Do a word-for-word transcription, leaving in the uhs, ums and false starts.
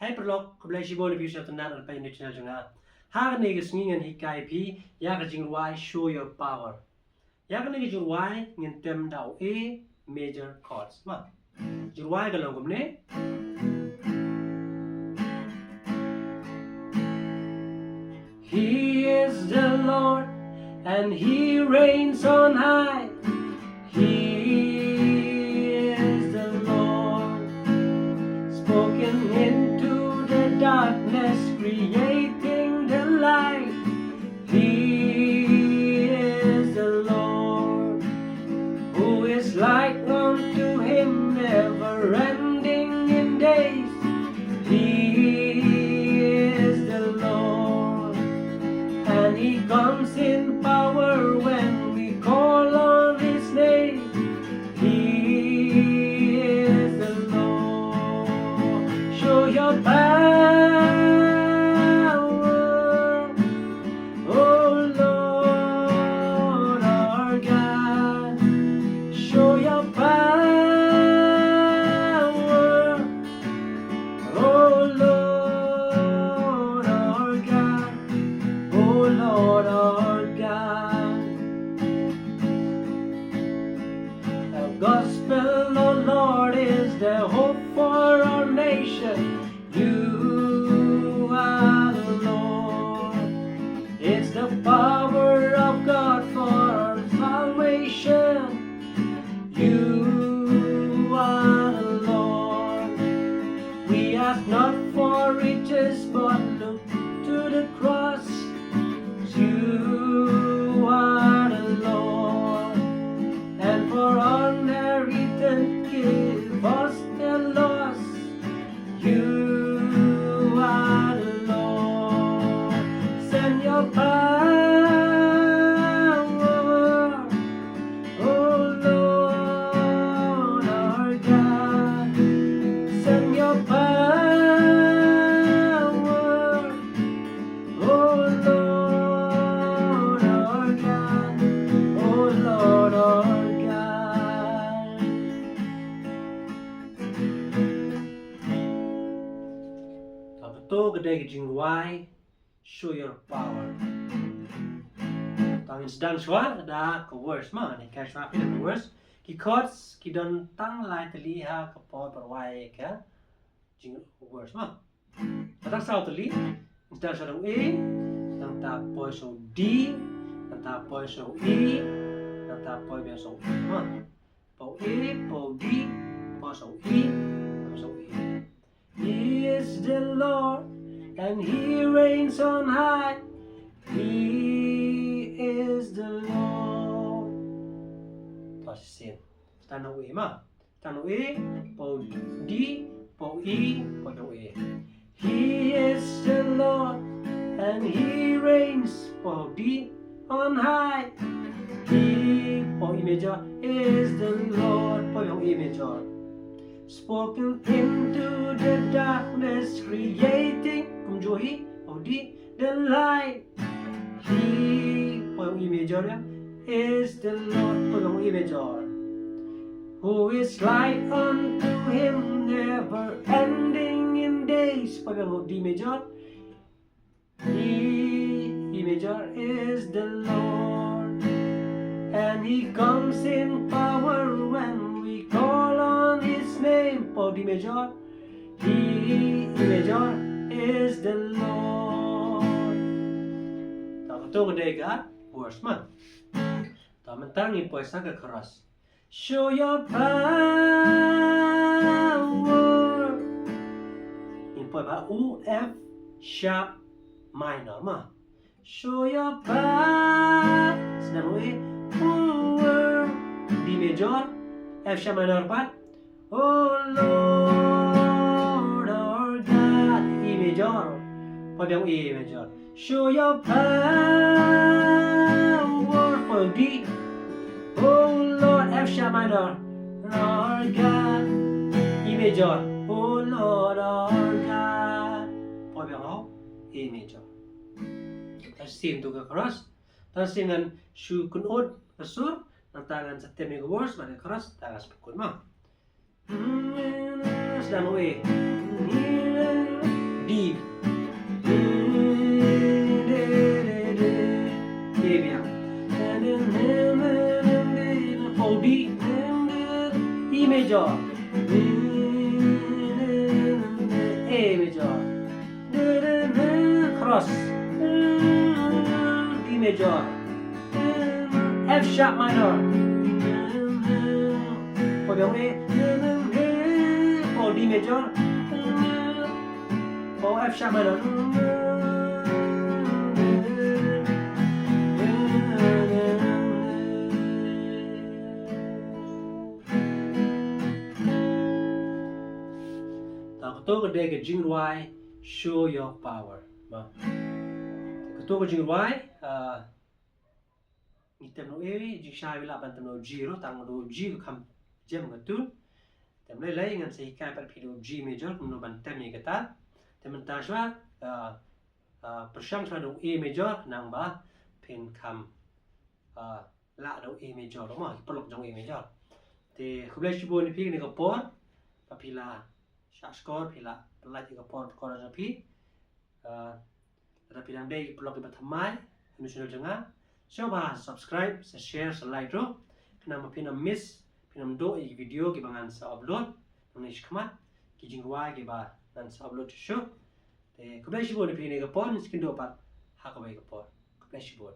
Hai paralok, khublei shibun ïa phi sha tynat ar pynïaid channel jong nga. Ha kane ka sngi ngan hikai phi ïa ka jingrwai Show Your Power. Ïa kane ka jingrwai ngin tem da u A major chords. Ma. Jingrwai ka long kumne. He is the Lord and he reigns on high. He is the Lord, spoken into the darkness, creating the light. He is the Lord, who is like unto him, never ending in days. He is the Lord, and he comes in power when we call on his name. He is the Lord. Show your power, oh Lord our God. Show your power, oh Lord our God, oh Lord our God. The gospel, oh Lord, is the hope for our nation. You are the Lord. It's the power of God for our salvation. You are the Lord. We ask not for riches, but look to the cross. You are the Lord, and for our inheritance give us the loss. You are the Lord. Send your power, oh Lord our God. Send your power, oh Lord our God, oh Lord our God. Kato ka dei ka jingrwai Show Your Power. Tang sdang shuwa da ka verse, ma, ngan hikai shuwa phi da ka verse. Ki chords ki don tang lai tylli ha ka por ba rwai ka jing verse, ma. Tang saw tylli, sdang shuwa da u A, nangta poi sha u D, nangta poi sha u E, nangta poi biang sha u E, ma. Poi u A, poi u D, poi sha u E, poi sha u E. He is the Lord and he reigns on high. He is the Lord. To shisien. Start na u A, ma. Start na u A, poi u D, poi u E, poi u A. He is the Lord and he reigns, poi u D, on high. He, poi u E major, is the Lord, poi u E major. Spoken into the darkness, creating, kumjuh hi, poi u D, the light. He, poi u E major, ya, is the Lord, poi u E major. Who is like unto him, never ending in days, poi u D major. He, E major, is the Lord, and he comes in power when we call on his name, poi u D major. He, E major, is the Lord. To, kato ka dei ka verse, ma. To, mynta ngin poi sa ka chorus. Show your power. Ngin poi bad u F sharp minor, ma. Show your power. Sdang u A, power, D major, F sharp minor pat. Oh Lord our God, E major. Poi biang u E major. Show your power, poi u D. Oh Lord, F sharp minor, our God, E major. Oh Lord our God, poi biang u E major. Tang shisien to ka chorus. Tang shisien ngan shu kynnoh ka sur, nangta ngan sa tem ïa ka verse bad ka chorus, nangta ngan sa pynkut, ma. Sdang u A. A major. Cross. D major. F sharp minor. Chord biang A. Chord D major. Chord F sharp minor. Ta kato ka dei ka jingrwai Show Your Power. Ba. Kato ka jingrwai, ah, ngi tem noh A, jingshai ba lah ban tem noh G ruh, tang noh G ka kham jem ka tune. Tem lei lei ngan sa hikai pat phi noh G major kumno ban tem ïa kata. Te mynta shuwa, ah, ah, pyrshang shuwa noh A major nang ba phin kham, ah, lah noh A major mo, ki paralok jong A major. Te khublei shibun ïa phi kane ka por ba phi la shah shkor, phi la pynlait ïa ka por record jong phi. Ah, lada phi dang dei ki paralok kiba thymmai ha channel jong nga, sngewbha subscribe, sa share, sa like ruh, khnang ba phin ym miss, phin ym duh ïa ki video kiba ngan sa upload nangne shakhmat, ki jingrwai kiba ngan sa upload shuh shuh. Te khublei shibun ïa phi kane ka por, ngin sa ïakynduh pat ha kawei ka por. Khublei shibun.